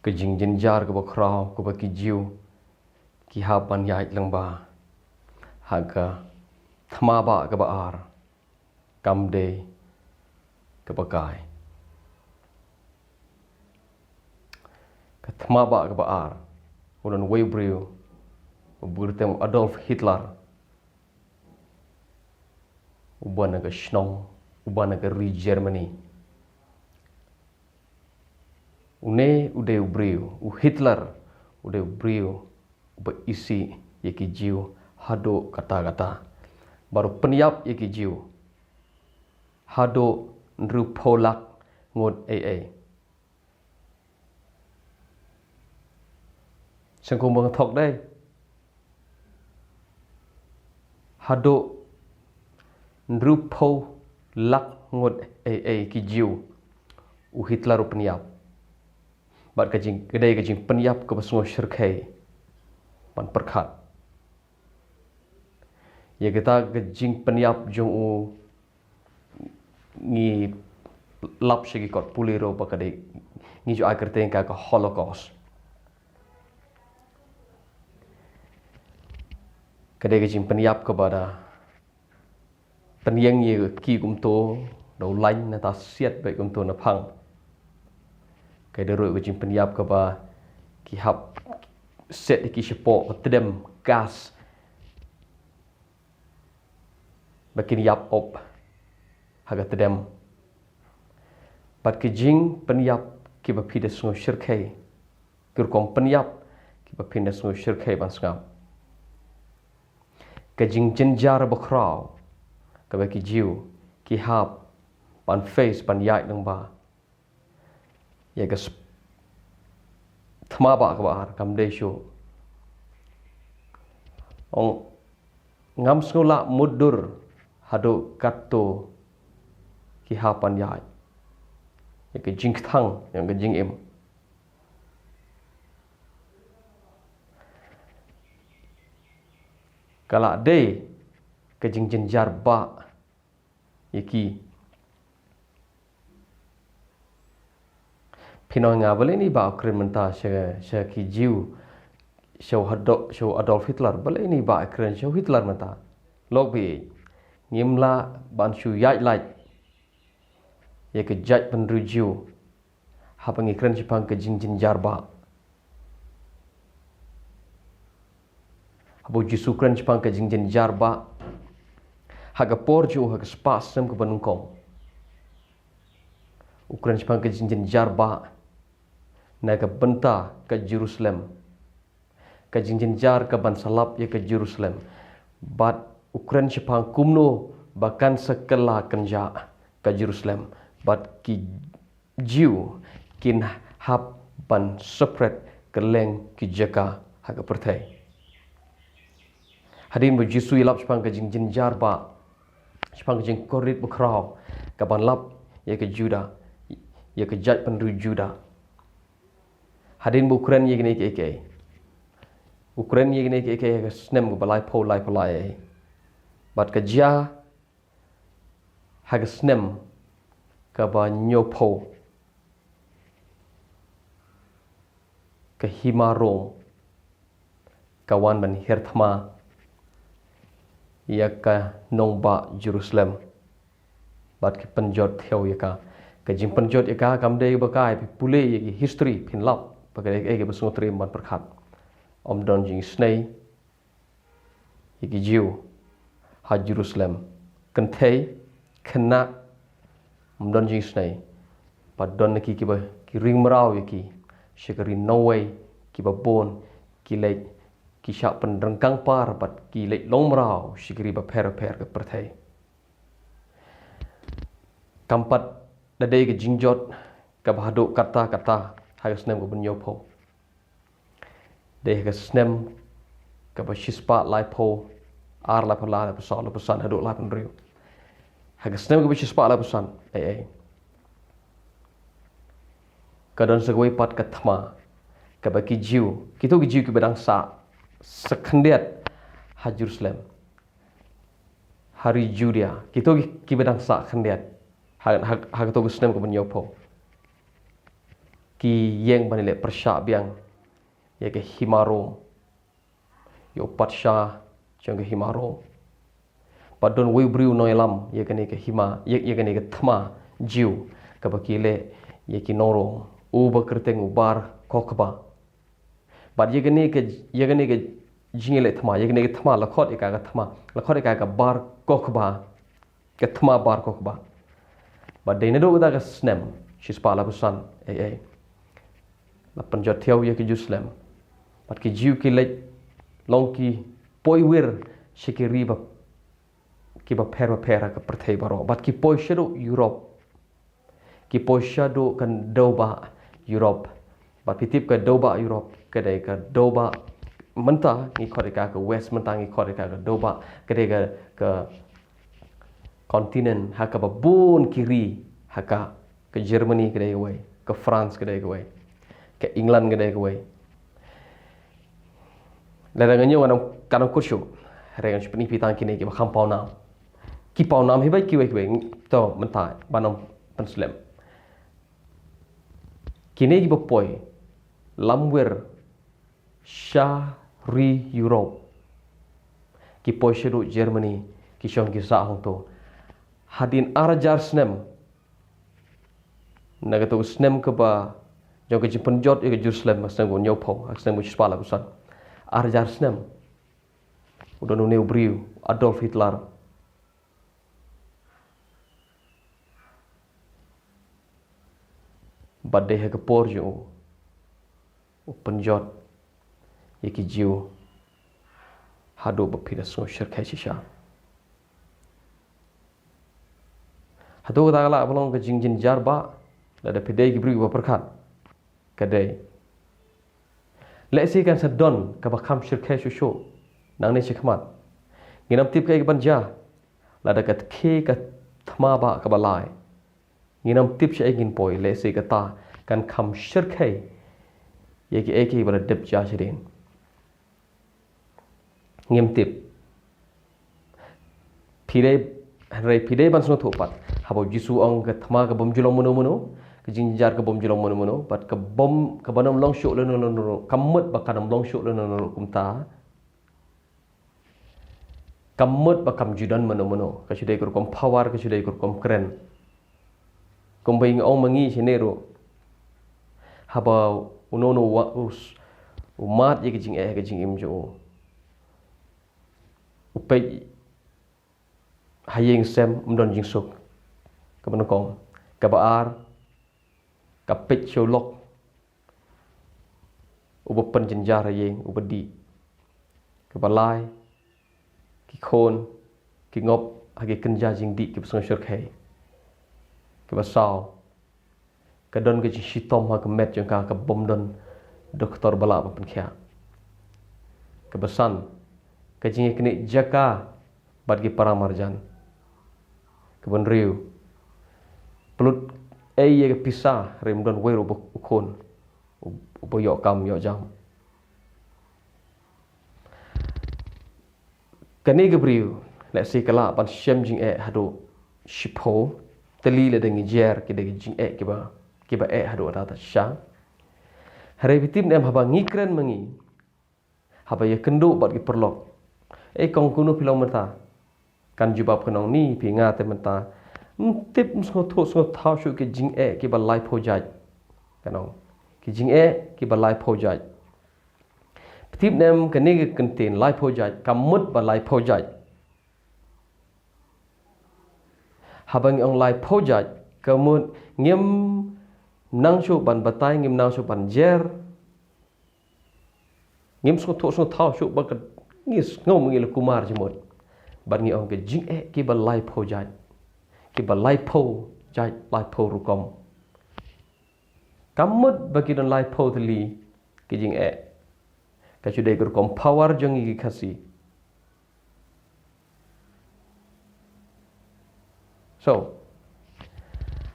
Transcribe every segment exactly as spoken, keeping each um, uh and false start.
Ka jingjynjar kaba khraw kaba ki Jiw ki hap ban ïaid lyngba ha ka thma bah kaba ar kam dei kaba kai. Ka thma bah kaba ar, u don uwei u briew uba kyrteng Adolf Hitler, uba na ka shnong, uba na ka ri Germany. Une u dei u briew, u Hitler u dei u briew uba isih ïa ki Jiw haduh katta katta. Bad u pynïap ïa ki Jiw haduh hynriewphew lak ngut ei ei. Sngewbha ngin thok dei. Haduh hynriewphew lak ngut ei ei ki Jiw u Hitler u pynïap. Bad ka jing, ka dei ka jingpynïap kaba sngewshyrkhei ban pyrkhat. Ïa kata ka jingpynïap jong u ngi lap sha ki kot pule ruh ba ka dei, ngi ju ai kyrteng ka ka Holocaust. Ka dei ka jingpynïap kaba da pynïeng ïa ki kumto, da u lain na ta siat bad kumto na phang. Ka dei ruh ka jingpynïap kaba ki hap set ïa ki shapoh ka tdem gas ba kin ïap op ha ka tdem. Bad ki jingpynïap kiba phi da sngewshyrkhei, ki rukom pynïap kiba phi da sngewshyrkhei ban sngap. Ka jingjynjar bakhraw kaba ki Jiw ki hap ban face, ban ïaid lyngba ïa ka sp-, thma bah kaba ar kam dei shuh. Ong, ngam sngew lah mutdur haduh katto ki hap ban ïaid ïa ka jingkthang, ïa ka jingim. Ka lah dei ka jingjynjar bah ïa ki. Phin ong, nga balei ngin ïa bah kren mynta sha, sha ki Jiw, sha u Hado-, sha u Adolf Hitler, balei ngin ïa bah kren sha u Hitler mynta? Lok bha, ngim lah ban shu ïaid lait ïa ka jaitbynriew Jiw haba ngi kren shaphang ka jingjynjar bah. Haba u Jisu u kren shaphang ka jingjynjar bah ha ka por jong u, ha ka spah snem kaba nyngkong, u kren shaphang ka jingjynjar bah na ka bynta ka Jerusalem, ka jingjynjar kaban sa lap ïa ka Jerusalem. Bad u kren shaphang kumno ba kan sa kylla kynjah ka Jerusalem, bad ki Jiw kin hap ban separate kylleng ki jaka ha ka pyrthei. Hadien ba u Jisu u ïalap shaphang ka jingjynjar bah, shaphang ka jingkordit bakhraw kaban lap ïa ka Judah, ïa ka jaitbynriew Judah, hadien ba u kren ïa kine kiei kiei, u kren ïa kine kiei kiei ha ka snem kaba laiphew, laiphew lai. Bad ka jia ha ka snem kaba hynñiewphew, ka hima Rom ka wan ban hiar thma ïa ka nongbah Jerusalem. Bad ki pynjot thew ïa ka. Ka jingpynjot ïa ka kam dei ba kai, phi pule ïa ki history phin lap ba ka dei kaei kaba sngewtriem ban pyrkhat. Ym don jingisynei ïa ki Jiw ha Jerusalem. Kynthei, khynnah, ym don jingisynei. Bad don na ki kiba ki ring mraw ïa ki sha ka ri nongwei, kiba bun ki leit, ki shah pynryngkang par bad ki leit long mraw sha ki ri bapher bapher ka pyrthei. Kam pat da dei ka jingjot kaba haduh katta katta ha ka snem kaba hynñiewphew. Dei ha ka snem kaba shispah laiphew ar, laiphew lai, laiphew saw, laiphew san haduh laiphew hynriew. Ha ka snem kaba shispah laiphew san, ei, ei, ka don sa kawei pat ka thma kaba ki Jiw, kito ki Jiw kiba dang sah sa khyndiat ha Jerusalem, ha ri Judia, kito ki, kiba dang sah khyndiat ha, ha, ha kato ka snem kaba hynñiewphew. ki ïeng ban leh pyrshah biang ïa ka hima Rom, ïa u patsha jong ka hima Rom. Bad don uwei u briew u nongïalam ïa kane ka hima, ïa, ïa kane ka thma Jiw, kaba ki leh ïa ki nong Rom, uba kyrteng u Bar Kokhba. Bad ïa kane ka, ïa kane ka jingïaleh thma, ïa kane ka thma la khot ïa ka, ka thma, la khot ïa ka, ka Bar Kokhba, ka thma Bar Kokhba. Bad dei naduh kata ka snem shispah laiphew san A.A. la pynjot thiaw ïa ka Jerusalem. Bad ki Jiw ki leit long ki poi wir sha ki ri ba, kiba pher ba pher ha ka pyrthei baroh. Bad ki poi shaduh Europe. Ki poi shaduh ka dewbah Europe. Bad phi tip ka dewbah Europe ka dei ka dewbah, mynta ngi khot ïa ka ka West, mynta ngi khot ïa ka ka dewbah, ka dei ka, ka continent ha kaba bun ki ri ha ka, ka Germany ka dei kawei, ka France ka dei kawei, ka England ka dei kawei. Lada nga ñiew nga nang, ka nang kut shuh. Hynrei ngan shu pyni phi tang kine kiba kham pawnam. Ki pawnam hi beit kiwei kiwei, to mynta ban ym pynslem. Kine kiba poi lamwir sha ri Europe, ki poi shaduh Germany, ki shong ki sah hangto. Hadien ar hajar snem, na kato ka snem kaba jong ka jingpynjot ïa ka Jerusalem, ha ka snem kaba hynñiewphew, ha ka snem kaba shispah laiphew san. Ar hajar snem. U don une u briew, Adolf Hitler. Bad dei ha ka por jong u, u pynjot ïa ki Jiw haduh ba phi da sngew shyrkhei shisha. Hato kata ka lah ban long ka jingjynjar ba, lada phi dei ki briew ba pyrkhat? Ka dei. Lehse kan sa don kaba kham shyrkhei shuh shuh nangne shakhmat. Ngin ym tip kaei kaban jia. Lada ka khie ka thma ba kaba lai, ngin ym tip shaei ngin poi, lehse kata kan kham shyrkhei ïa kiei kiei ba la dep jia shadien. Ngim tip. Phi dei, hynrei phi dei ban sngewthuh pat, haba u Jisu u ong ka thma ka bym ju long mano mano, ka jingjynjar ka bym ju long mano mano, bad ka bym, ka ban ym long shuh lano lano, ka mut ba kan ym long shuh lano lano kumta. Ka mut ba kam ju don mano mano, ka shu dei ka rukom power, ka shu dei ka rukom kren. Kumba nga ong ma ngi shane ruh, haba uno uno u wa-, u s-, u mad ïa ka jingeh ha ka jingim jong u, u peit ha ïing sem, ym don jingsuk. Kaba nyngkong. Kaba ar, ka peit sha u lok uba pynjynjar ha ïing, uba dih. Kaba lai, ki khun ki ngop ha ki kynja jingdih kiba sngewshyrkhei. Kaba saw, ka don ka jingshitom ha ka met jong ka, ka bym don doktor ba lah ban pynkhiah. Kaba san, ka jingïaknieh jaka bad ki para marjan. Kaba hynriew, pynlut ei ïa ka pisa, hynrei ym don uwei ruh u khun u-, uba ïoh kam ïoh jam. Kane ka briew, lehse ka lah ban shem jingeh haduh shiphew tylli lada ngi jer ki da ki jingeh kiba, kiba eh haduh katta katta shisha. Hynrei phi tip ne em, haba ngi kren ma ngi, haba ïakynduh bad ki paralok, "Ei kong, kumno phi long mynta?" Kan jubab kan ong, "Ni phi, nga te mynta ym tip, ym sngewthuh sngewthaw shuh ki jingeh kiba laiphew jait." Kan ong, "Ki jingeh kiba laiphew jait." Phi tip ne em, kane ka kyntien laiphew jait, ka mut ba laiphew jait. Haba ngi ong laiphew jait, ka mut ngim nang shuh ban batai, ngim nang shuh ban jer. Ngim sngewthuh sngewthaw shuh ba ka, ngi sngew ma ngi la kumar jingmut. Bad ngi ong ka jingeh kiba laiphew jait. Kiba laiphew jait, laiphew rukom. Ka mut ba ki don laiphew tylli ki jingeh. Ka shu dei ka rukom power jong ngi ki Khasi. So,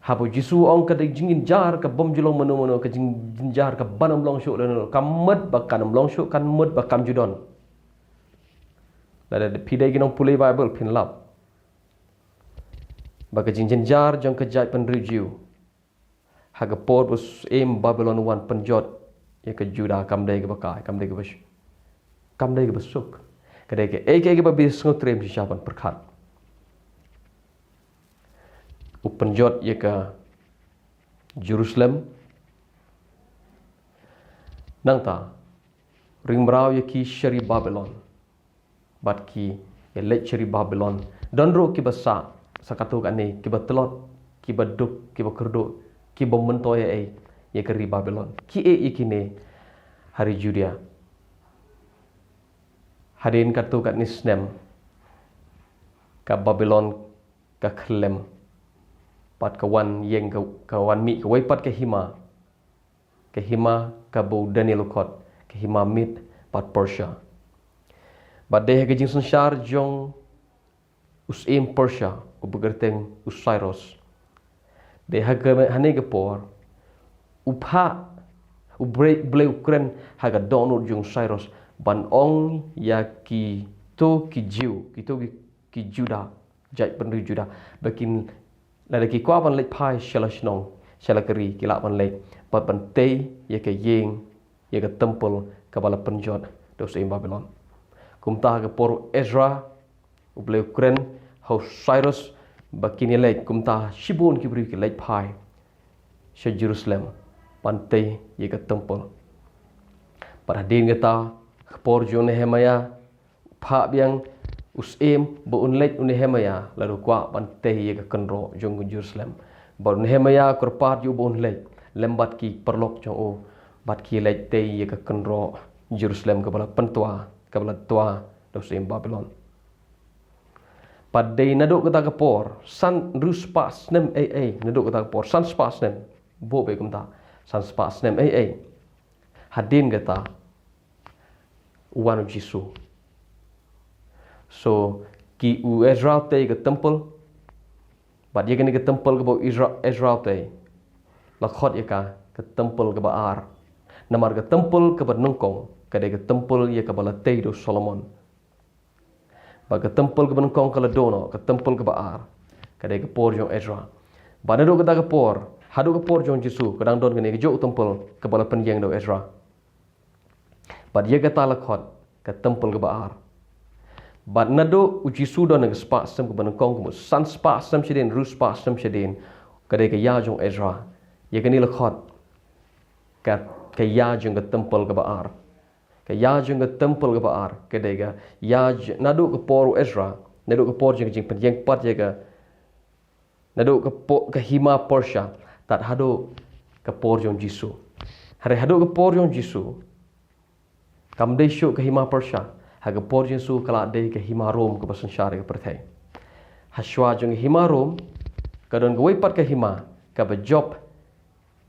haba u Jisu u ong ka dei jingjynjar ka bym ju long mano mano, ka jingjynjar ka ban ym long shuh lano, ka mut ba kan ym long shuh, ka mut ba kam ju don. Lada phi dei ki nongpule Baibl phin lap ba ka jingjynjar jong ka jaitbynriew Jiw Ha ka por ba u syiem Babilon u wan pynjot ïa ka Juda, kam dei kaba kai, kam dei kaba sh-, kam dei kaba suk. Ka dei kaei kaei kaba bit sngewtriem shisha ban pyrkhat. U pynjot ïa ka Jerusalem. Nangta, ring mraw ïa ki sha ri Babilon. Bad ki ïaleit sha ri Babilon. Don ruh kiba sah, sa katto katne, kiba tlot, kiba duk, kiba kyrduh, kiba myntoi ei ei ïa ka ri Babilon. Ki ïeh ïa kine ha ri Judia. Hadien katto katne snem, ka Babilon ka khyllem. Bad ka wan ïeng ka, ka wan mih kawei pat ka hima. Ka hima kaba u Daniel u khot, ka hima Mid bad Persia. Bad dei ha ka jingsynshar jong u syiem Persia, uba kyrteng u Cyrus. Dei ha ka, hane ka por, u phah, u Blei, Blei u kren ha ka dohnud jong u Cyrus, ban ong ïa kito ki Jiw, kito ki, ki Juda, jaitbynriew Juda, ba kin, lada ki kwah ban leit phai sha la shnong, sha la ka ri, ki lah ban leit, bad ban tei ïa ka ïing, ïa ka temple kaba la pynjot da u syiem Babilon. Kumta ha ka por u Ezra, u Blei u kren ha u Cyrus ba kin ïaleit, kumta shibun ki briew ki leit phai sha Jerusalem ban tei ïa ka temple. Bad hadien kata, ha ka por jong u Nehemiah, u phah biang u syiem ba un leit u Nehemiah, lada u kwah ban tei ïa ka kynroh jong u Jerusalem. Bad u Nehemiah u kyrpad ïa u ba un leit lem bad ki paralok jong u, bad ki leit tei ïa ka kynroh Jerusalem kaba la pyntwa, kaba la twa da u syiem Babilon. Bad dei naduh kata ka por, san hynriew spah snem ei ei, naduh kata ka por, san spah snem, buh beit kumta, san spah snem ei ei. Hadien kata, u wan u Jisu. So, ki, u Ezra u tei ka temple, bad ïa kane ka temple kaba u Ezra, Ezra u tei, la khot ïa ka, ka temple kaba ar. Namar ka temple kaba nyngkong, ka dei ka temple ïa kaba la tei da u Solomon. Bad ka temple kaba nyngkong ka la duh noh, ka temple kaba ar, ka dei ka por jong u Ezra. Bad naduh kata ka por, haduh ka por jong u Jisu, ka dang don kane kajuh ka temple kaba la pynïeng da u Ezra. Bad ïa kata la khot ka temple kaba ar. Bad naduh u Jisu u don ha ka spah snem kaba nyngkong, kumba san spah snem shadien, hynriew spah snem shadien, ka dei ka ïa jong u Ezra. Ïa kane la khot ka, ka ïa jong ka temple kaba ar. Ka ïa jong ka temple kaba ar, ka dei ka ïa j-, naduh ka por u Ezra, naduh ka por jong ka jingpynïeng pat ïa ka, naduh ka po-, ka hima Persia, tad haduh ka por jong u Jisu. Hynrei haduh ka por jong u Jisu, kam dei shuh ka hima Persia, ha ka por jong u Jisu ka la dei ka hima Rom kaba synshar ïa ka pyrthei. Hashwa jong ka hima Rom, ka don kawei pat ka hima, kaba jop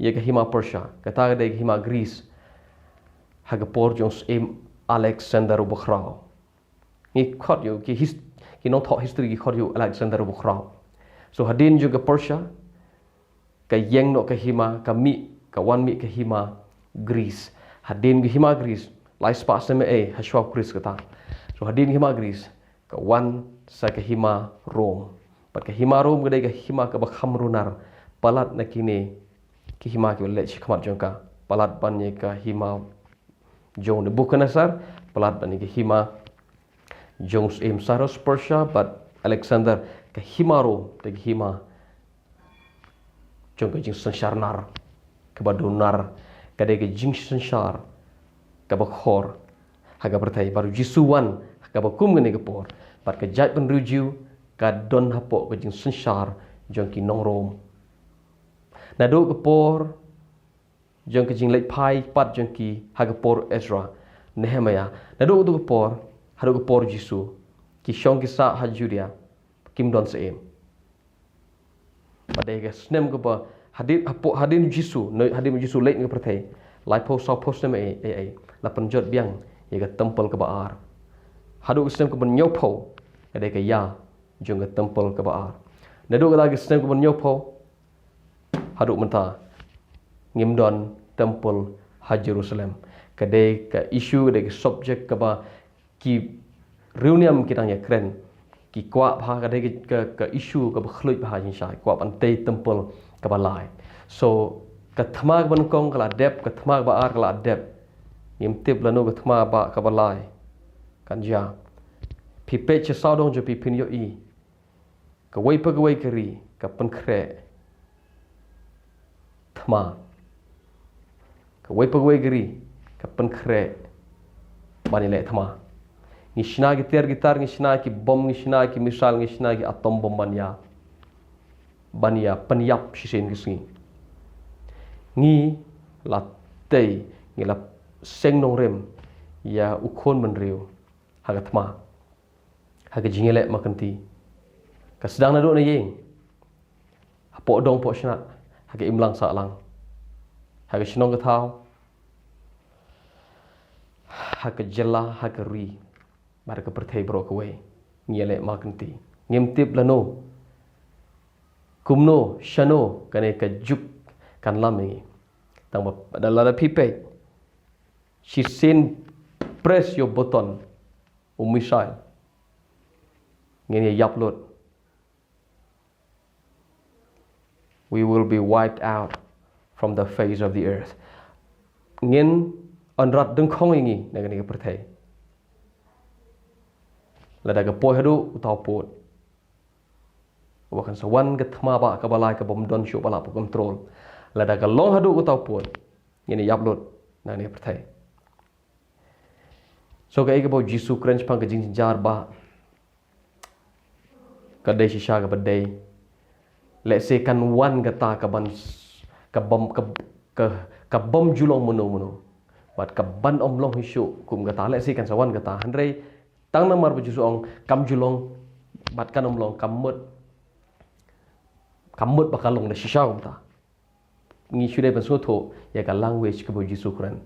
ïa ka hima Persia, kata ka dei ka hima Greece, ha ka por jong u syiem Alexander uba Khraw. Ngi khot ïa u, ki his-, ki nongthoh history ki khot ïa u Alexander uba Khraw. So hadien jong ka Persia, ka ïeng noh ka hima, ka mih, ka wan mih ka hima Greece. Hadien ka hima Greece, lai spah snem ei, hashwa u Khrist kata. So hadien ka hima Greece, ka wan sa ka hima Rom. Bad ka hima Rom ka dei ka hima kaba kham runar palat na kine ki hima kiba leit shakhmat jong ka. Palat ban ïa ka hima jong u Nebuchadnezzar, palat ban ïa ka hima jong u syiem Cyrus Persia, bad Alexander, ka hima Rom, ka dei ka hima jong ka jingsynshar nar, kaba don nar, ka dei ka jingsynshar kaba khor ha ka pyrthei. Bad u Jisu u wan ha kaba kum kane ka por, bad ka jaitbynriew Jiw ka don hapoh ka jingsynshar jong ki nong Rom. Naduh ka por jong ka jingleit phai pat jong ki ha ka por Ezra, Nehemiah, naduh kato ka por haduh ka por Jisu, ki shong ki sah ha Judea, kim don syiem. Bad dei ka snem kaba hadien, hapoh, hadien Jisu, ne hadien Jisu leit na ka pyrthei, laiphew sawphew snem ei ei, la pynjot biang ïa ka temple kaba ar. Haduh ka snem kaba hynñiewphew, ka dei ka ïa jong ka temple kaba ar. Naduh kata ka snem kaba hynñiewphew haduh mynta, ngim don temple ha Jerusalem. Ka dei ka issue, ka dei ka subject kaba ki riewniam ki dang ïakren, ki kwah bha, ka dei ka, ka, ka issue kaba khluit bha jingshisha, ki kwah ban tei temple kaba lai. So, Ka thma kaba nyngkong ka la dep, ka thma kaba ar ka la dep. Ngim tip lano ka thma ba kaba lai kan jia. Phi peit sha sawdong jong phi phin ïohi. Kawei pa kawei ka ri ka pynkhreh thma. Kawei pa kawei ka ri ka pynkhreh ban ïaleh thma. Ngi shna ki tiar ki tar, ngi shna ki bom, ngi shna ki missile, ngi shna ki atom bom ban ïa, ban ïa pynïap shisien ki sngi. Ngi la tei, ngi la seng nongrim ïa u khun bynriew ha ka thma, ha ka jingïaleh markynti. Ka sdang naduh na ïing, hapoh dong poh shnat, ha ka imlang sahlang, ha ka shnong ka thaw, ha ka jylla, ha ka ri, bad ha ka pyrthei baroh kawei. Ngi ïaleh markynti. Ngim tip lano, kumno, shano kane ka juk kan lam ïa ngi. Tang ba lada phi peit, shisien press your button, u missile, ngin ïa ïap lut. We will be wiped out from the face of the earth. Ngin ynrad dyngkhong ïa ngi na kane ka pyrthei. Lada ka poi haduh uta u pud, ba kan sa wan ka thma ba kaba lai ka bym don shuh ba lah ban control. Lada ka long haduh uta u pud, ngin ïa ïap lut na kane ka pyrthei. So kaei kaba u Jisu u kren shaphang ka jingjynjar ba ka dei shisha kaba dei. Lehse kan wan kata ka ban s-, ka bym, ka, ka, ka bym ju long mano mano. Bad ka ban ym long hi shuh kum kata, lehse kan sa wan kata. Hynrei tang namar ba u Jisu u ong kam ju long, bad kan ym long, kam mut, kam mut ba ka long da shisha kumta. Ngi shu dei ban sngewthuh ïa ka language kaba u Jisu u kren.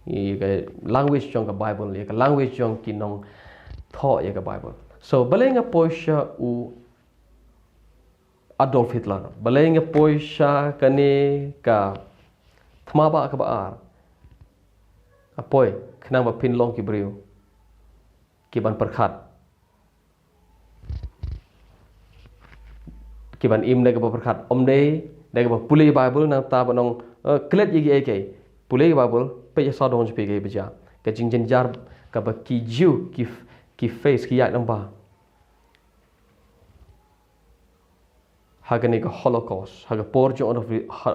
Ïa ka language jong ka Bible, ïa ka language jong ki nongthoh ïa ka Bible. So, balei nga poi sha u Adolf Hitler? Balei nga poi sha kane ka thma ba kaba ar? Nga poi khnang ba phin long ki briew ki ban pyrkhat, ki ban im da kaba pyrkhat, ym dei da kaba pule Bible, nangta ban ong, eh, klet ïa kiei kiei. Pule Bible, peit ïa sawdong jong phi kaei ba jia. Ka jingjynjar kaba ki Jiw ki, ki face, ki ïaid lyngba ha kane ka Holocaust, ha ka por jong Adolf,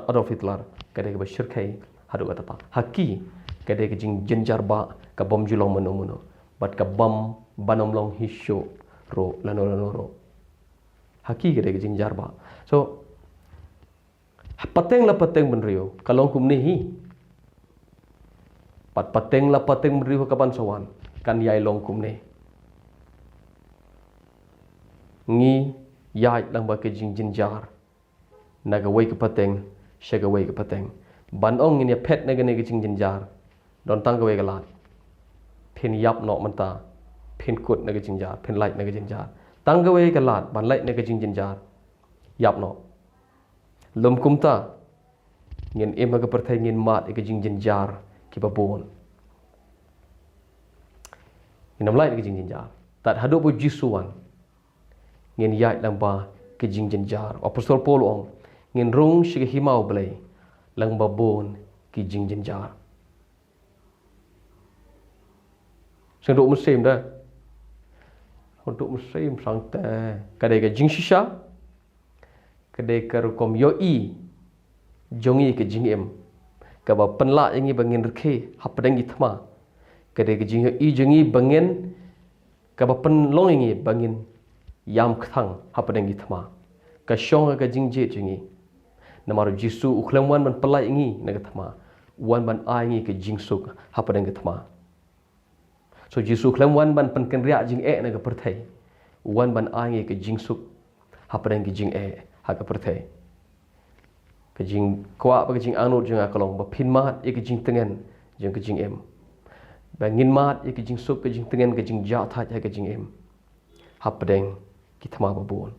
Adolf Hitler, ka dei kaba shyrkhei haduh katta. Ha ki, ka dei ka jingjynjar ba ka bym ju long mano mano, bad ka bym ban ym long hi shuh ruh lano lano ruh. Ha ki ka dei ka jingjynjar ba. So, pateng la pateng bynriew ka long kumne hi. Bad pateng la pateng bynriew ha ka ban sa wan kan ïai long kumne. Ngi ïaid lyngba ka jingjynjar na kawei ka pateng sha kawei ka pateng. Ban ong ngin ïa phet na kane ka jingjynjar, don tang kawei ka lad. Phin ïap noh mynta, phin kut na ka jingjynjar, phin lait na ka jingjynjar. Tang kawei ka lad ban lait na ka jingjynjar, ïap noh. Lym kumta, ngin im ha ka pyrthei, ngin mad ïa ka jingjynjar kiba bun. Ngin ym lait ïa ka jingjynjar. Tad haduh ba u Jisu u wan, ngin ïaid lyngba ka jingjynjar. Apostol Paul u ong, ngin rung sha ka hima U Blei lyngba bun ki jingjynjar. Sngewthuh mynsiem da. Sngewthuh mynsiem sangta. Ka dei ka jingshisha, ka dei ka rukom ïohi jong ngi ka jingim, kaba pynlah ïa ngi ba ngin rkhie hapdeng ki thma. Ka dei ka jingïohi jong ngi ba ngin, kaba pynlong ïa ngi ba ngin ïam kthang hapdeng ki thma. Ka shong ha ka jingjied jong ngi. Namar u Jisu u khlem wan ban pynlait ïa ngi na ka thma, u wan ban ai ngi ka jingsuk hapdeng ka thma. So Jisu u khlem wan ban pynkynriah jingeh na ka pyrthei, u wan ban ai ngi ka jingsuk hapdeng ka jingeh ha ka pyrthei. Ka jingkwah bad ka jingangnud jong nga ka long ba phin mad ïa ka jingtngen jong ka jingim, ba ngin mad ïa ka jingsuk, ka jingtngen, ka jingjahthait ha ka jingim hapdeng ki thma ba bun.